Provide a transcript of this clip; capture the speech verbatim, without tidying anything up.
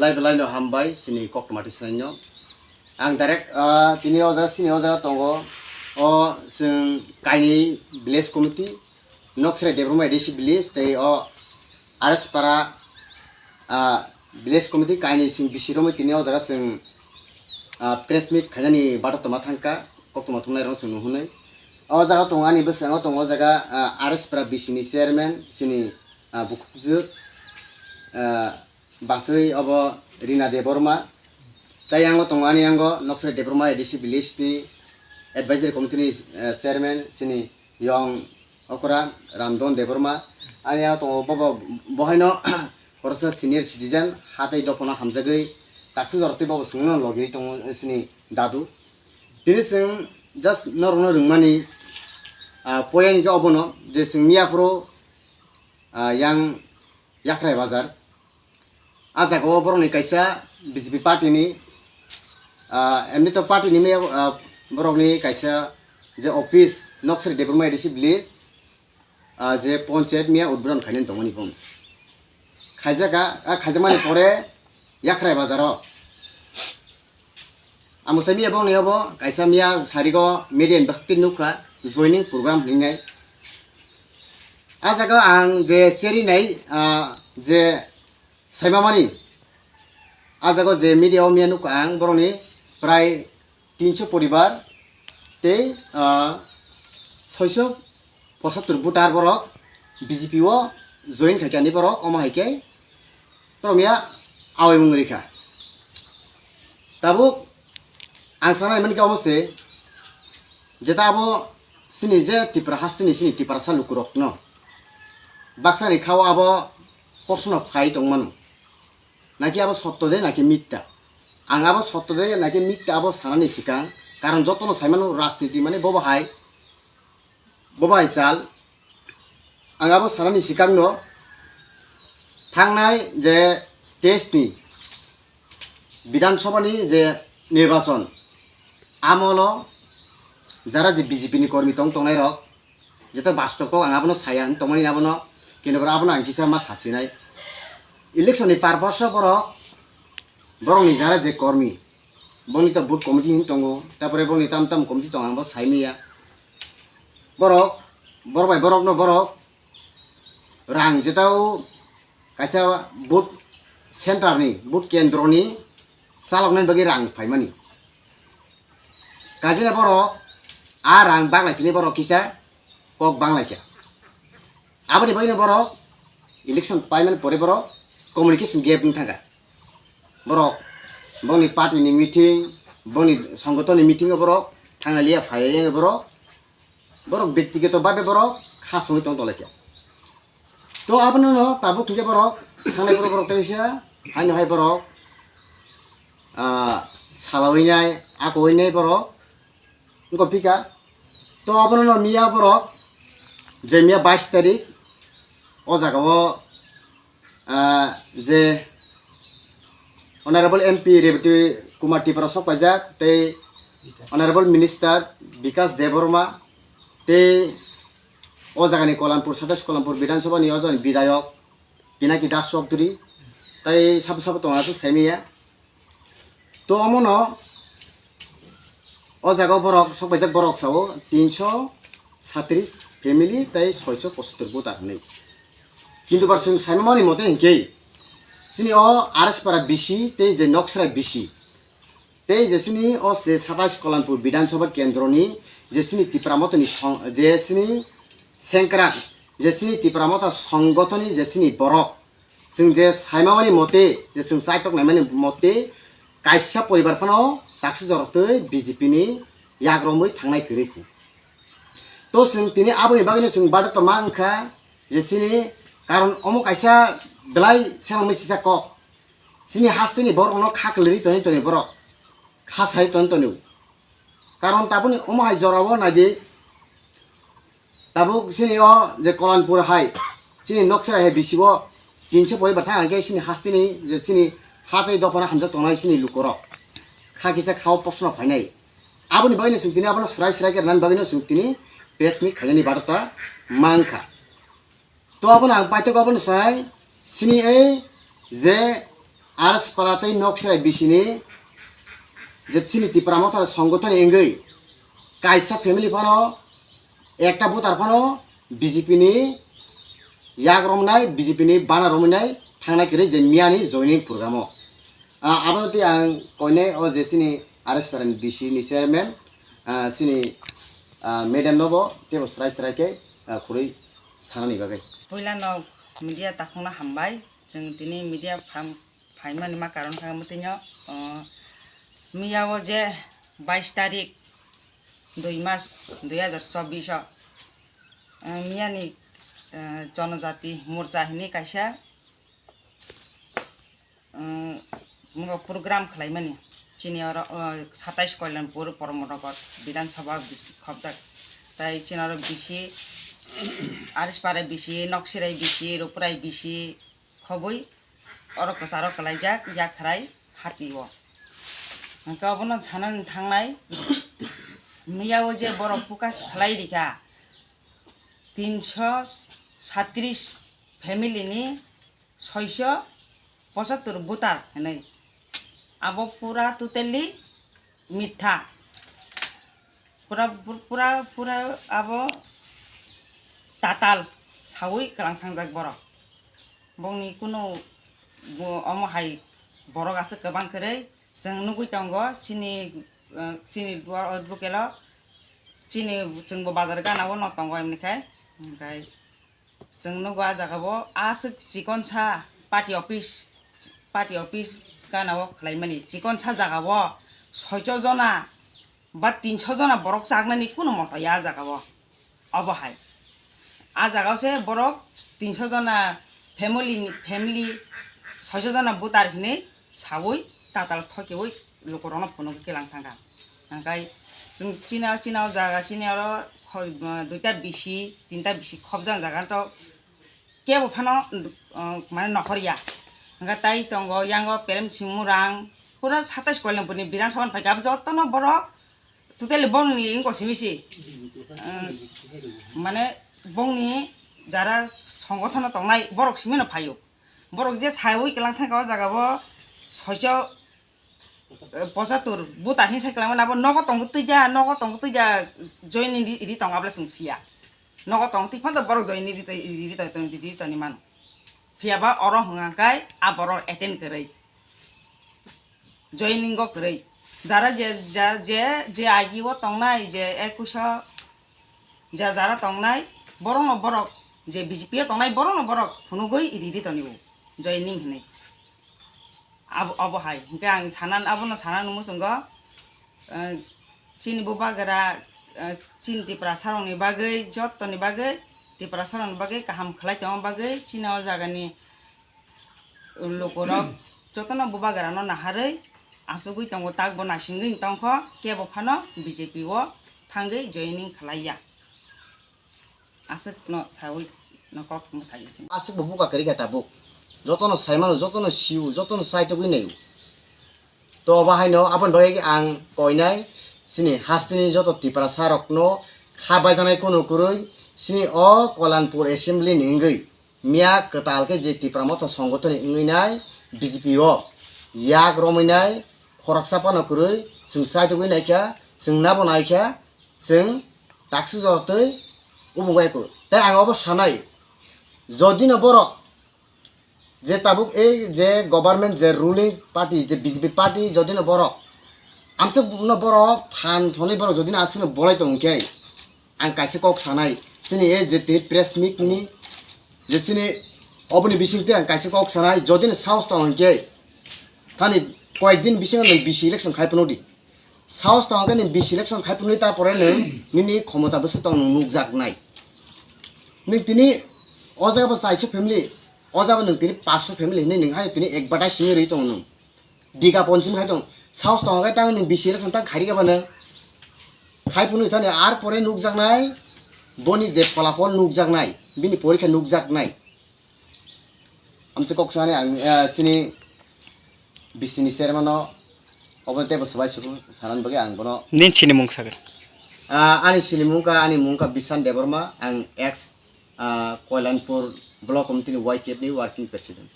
Belai belai no hambai chini koktwma twi swnai no. Ang direct, ah, tini o jaga, chini o jaga tongo. O chwng kainwi village committee, Noksrai Debbarma A D C village, tei o R S Para, ah, village committee kainwi chwng bisi romwi tini o jaga chwng, ah, press meet khainani batok tongma thangkha, koktwma thumnai rok chwng nuhunwi. O jaga tongo ani bwskango tongo o jaga, ah, R S Para B C ni chairman, chini, ah, bukhukjwk, ah, Basui obo Rina Debbarma. Tai yango tongo ani yango Noksrai Debbarma A D C village ni advisory committee ni, eh, chairman chini yong okra Ramdon Debbarma. Ani yango tongo bobo bohaino khoroksa senior citizen hatai dophano hamjagwi taksi jorotwi bobo swngno logi tongo chini dadu. Tini chwng just norokno rwngmani, ah, poyan khe obono je chwng miyaphuru, ah, yang Yakrai Bazar. Ah jaga o borokni kaisa B J P party ni, ah, emni to party ni maya, ah, borokni kaisa je office Noksrai Debbarma A D C village, ah, je ponchayat miya udbodon khainani tongmani phone. Khaijaka, ah, khaijakmani pore Yakrai Bazar o. Amo sai miya bongni obo kaisa miya sarigo media ni bakti nukha joining program hinwi. Ah jaga ang je seri nai, ah, je saimamani, ah jaga je media o miya nukha ang borokni prai tinso poribar tei, ah, soiso pochattor voter borok B J P o join khaikha ni borok, omo hai khe borok miya awi wng rikha. Tabuk ang sanai mankha omo se, jeta abo chini je Tripura hasteni chini Tiprasa lukurokno baksani khao abo porsono phai tongmano. Naki abo sotto de, naki mitta? Ang abo sotto de, naki mitta abo sanani sikang, karon jotono saimano rajniti mane bobo hai, bobo hai sal. Ang abo sanani sikangno thangnai je teis ni Bidhan Sabha ni je nirbachon amolo jara je B J P ni kormi tong tongnai rok, jeto bastob kok ang abono saya hinwi tongmani abono, kintu borok abono ang kisa ma sasinai. Election ni purpose o borok, borok ni jara je kormi, boni to booth committee hinwi tongo, tapore boni tam tam committee tongo, ang bo saimaya. Borok, borok bai borok no borok rang jetao kaisa booth center ni, booth kendro ni chaloknani bagwi rang phaimani. Kajina borok a rang banglaithini borok kisa kok banglaikha. Aboni bagwino borok election paimani pore borok communication gap wng thangkha. Borok bongni party ni meeting, bongni songgoton ni meeting o borok thangna liya phaiya borok, borok bektigoto babe borok kha songwi tong tonglaikha. To abono no tabuk hinkhe borok thangnai borok, borok teisa haino hai borok, ah, salawinai, akoinai borok wngkha phika. To abono no miya borok je miya bais tarik o jaga o, ah, je Honorable M P Rebati Kumar Tripura sok paijak tei Honorable Minister Bikas Debbarma tei o jagani Kolampur, satais Kolampur Bidhan Sabha ni o jagani Bidhayok Pinaki Das Chowdhury, tai sabo sabo tongo aswk saimaya. To omono o jaga o borok sok paijak borok sao tinso satris family tai soiso pochattor voter hinwi. Kintu bar chwng saimani mote hinkhe chini o R S Para B C tei je Noksrai B C tei je chini o je satais Kolampur Bidhan Sabha kendroni je chini Tipra Mothani song-, je chini sengkrak, je chini Tipra Motha songgothoni je chini borok, chwng je saimamani mote, je chwng chaitok naimani mote, kaisa poribar phano taksi jorotwi B J P ni yagromwi thangnai kwrwi khu. To chwng tini aboni bagwino chwng badak tongma wngkha je chini, karon omo kaisa belai selengmani sisa kok. Chini hasteni borokno kha kwlwi toni toni borok. Kha sai toni toni. Karon tabukni omo hai jorao naidi. Tabuk chini o je Kolanpur hai, chini Noksrai hai bisi o tinso poribar thang hwnkhe chini hasteni je chini ha tei dophano hamjak tongnai chini lukorok. Kha kisa khao posno phainai. Aboni bagwino chwng tini abono swrai swrai khe rwnani bagwino chwng tini press meet khainani badak ta mankha. To abono ang paithago abono sai, chini ei je Arasipara tei Noksirai bisini je chini Tipra Motha Songothoni wngwi kaisa family phano, ekta voter phano B J P ni yak romnai, B J P ni bana romnai thangnai kwrwi je miyani joining program o. Ah, abono tei ang koinai o je chini Arasipara ni B C ni chairman, ah, chini, ah, madam no bo teibo srai srai khe, ah, khurui sanani bagwi. Puila no media takhukno hambai, chwng tini media phang phaimani ma karon kha mwtwino, ah, miya o je bais tarik dui mas dui hazar chobbish o, ah, miyani, ah, Jonojati Morcha hinwi kaisa, ah, program khlaimani. Chini oro, ah, satais Koilanpur, Poromnagar Bidhan Sabha bisi khobjak. Tai chini oro bisi, Arasipara bisi, Noksirai bisi, Rupurai bisi, khobwi oro kwcharo kwlaijak Yakhrai hati o. Hwnkhe obono sanani thangnai, miya o je borok focus khlai rikha tinsho satris family ni soisho pochattor voter hinwi. Abo pura totally mitha. Pura, pura, pura abo tatal saui kwlang thangjak borok. Bongni kunu bo-, omo hai borok aswk kwbang kwrwi chwng nugui tongo chini, eh, chini duar o local o chini chwngbo bazar gana o no tongo hwnwi khai. Hwnkhai chwng nugo ah jaga o aswk chikonsa party office, party office gana o khlaimani chikonsa jaga o soicho jona ba tinso jona borok chaknani kunu mota ya ah jaga o. Obo hai ah jaga o se borok tinso jona family ni, family soicho jona voter hinwi saui tatal thokiui lukurokno phunugwi kilang thangkha. Hwnkhai chwng chini, chini o jaga chini oro khoi, duita bisi, tinta bisi khobjak jaga to kebo phano, uh, mane nokhor ya. Hwnkhai tai tongo yango Prem Singh Murang, pura satais Koilanpur ni Bidhan Sabha ni phaikha, abo jotono borok totally bongni wngkha simi si, uh, mane bongni jara songothono tongnai borok simi no phaio. Borok je saiwi kilang thangkha o jaga o soicho, eh, pochattor voter hinwi sai kwlangmani abo nogo tongo twi ja, nogo tongo twi ja joining ri, ri tongo abla chwng siya. Nogo tongo twi phano borok joining ri, ri, ri, ri tongwi mano. Phiya ba oro hwnka khe a borok attend kwrwi. Joining o kwrwi. Jara je, ja, je, je agi o tongnai, je ekush o ja jara tongnai, borokno borok je B J P o tongnai, borokno borok phunugwi ri, ri toni o joining hinwi. Abo, obo hai. Hwnkhe ang sanan, abono sanan muchungo, eh, chini bubagra, eh, chini Tiprasa rokni bagwi, jottoni bagwi, Tiprasa rokni bagwi kaham khlai tongma bagwi, chini o jagani lukurok jotono bubagrano naharwi achugwi tongo, takbo naisingwi tongkho, kebo phano B J P o thangwi joining khlaiya. Aswkno saui no kok mwthai se. Aswkbo buka kwrwi kha tabuk. Jotono saimano, jotono sio, jotono saitugwi naio. To obo haino aboni bagwi ang koinai chini hasteni joto Tiprasa rokno kha baijaknai kunu kwrwi chini o Kolanpur assembly ni wngwi miya kwtal khe je Tipra Motha Songothon ni wngwi nai B J P o yak romwi nai khoroksa phano kwrwi chwng saitugwi naikha, chwng nabo naikha. Chwng taksuk jora twi ubung bai kho. Tei ang obo sanai, jodi no borok je tabuk ei je government je ruling party je B J P party jodi no borok amswk no borok phan thonwi borok jodi no aswk no bolai tong khe ang kaisa kok sanai chini ei je tini press meet ni je chini oboni bising twi ang kaisa kok sanai jodi no sahos tong khe thani koyek din bisingo nwng B C election khai phano di. Sahos tong khe nini B C election khai phunwi ta pore nwng nini khomota bwswk tong nwng nukjak nai. Nwng tini o jaga bo chaisa family, o jaga bo nwng tini paso family hinwi nwng hai tini advertise simi rwi tong nwng. Biga ponchim khai tong. Sahos tong khe tang nini B C election tang khai rikha ba nwng. Khai phunwi thani ar pore nukjak nai, boni je pholapol nukjak nai, bini porikha nukjak nai. Amchwk kok sanani ang, eh, chini B C ni chairman no obo teibo swbai suku sanani bagwi ang bono. Nini sinimung sakhe? Ah, ani sinimung kha, ani mung kha Bishan Debbarma, ang ex, ah, Koilanpur block committee ni Y T F ni working president.